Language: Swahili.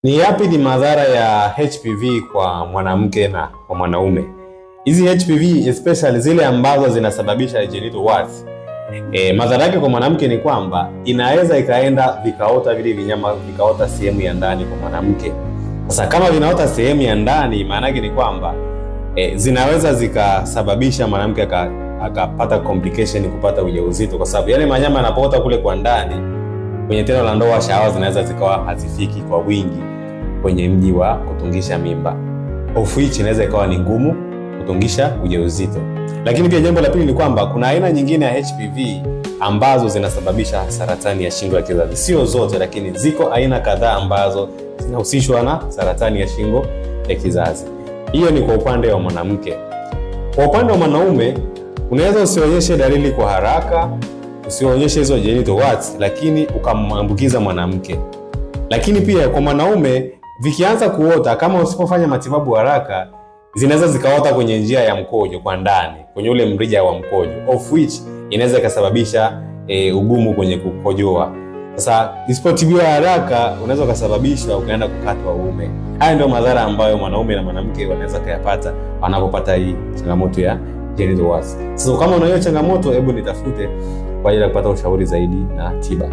Ni yapi ni madhara ya HPV kwa mwanamke na kwa mwanaume? Hizi HPV especially zile ambazo zinasababisha genital warts. Madhara yake kwa mwanamke ni kwamba inaweza ikaenda vikaota vile vinyama vikaota sehemu ya ndani kwa mwanamke. Sasa kama vinaota sehemu ya ndani, maana yake ni kwamba zinaweza zikasababisha mwanamke akapata complication kupata ujauzito, kwa sababu yale manyama yanapoota kule kwa ndani kwenye tendo la ndoa, shahawa zinaweza zikawa hazifiki kwa wingi kwenye mji wa kutungisha mimba, of which inaweza ikawa ni ngumu kutungisha ujauzito. Lakini pia jambo la pili ni kwamba kuna aina nyingine ya HPV ambazo zinasababisha saratani ya shingo ya kizazi. Sio zote, lakini ziko aina kadhaa ambazo zinahusishwa na saratani ya shingo ya kizazi. Hiyo ni kwa upande wa mwanamke. Kwa upande wa mwanaume, unaweza usionyeshe dalili kwa haraka, usionyeshe hizo genital warts, lakini ukamwambukiza mwanamke. Lakini pia kwa mwanaume, vikianza kuota, kama usipofanya matibabu haraka, zinaweza zikaota kwenye njia ya mkojo kwa ndani, kwenye ule mrija wa mkojo, of which inaweza ikasababisha ugumu kwenye kukojoa. Sasa isipotibiwa haraka, unaweza ukasababisha ukaenda kukatwa uume. Haya ndio madhara ambayo mwanaume na mwanamke wanaweza kuyapata wanapopata hii changamoto ya genital warts. Sasa kama una hiyo changamoto, hebu nitafute kwa ajili ya kupata ushauri zaidi na tiba.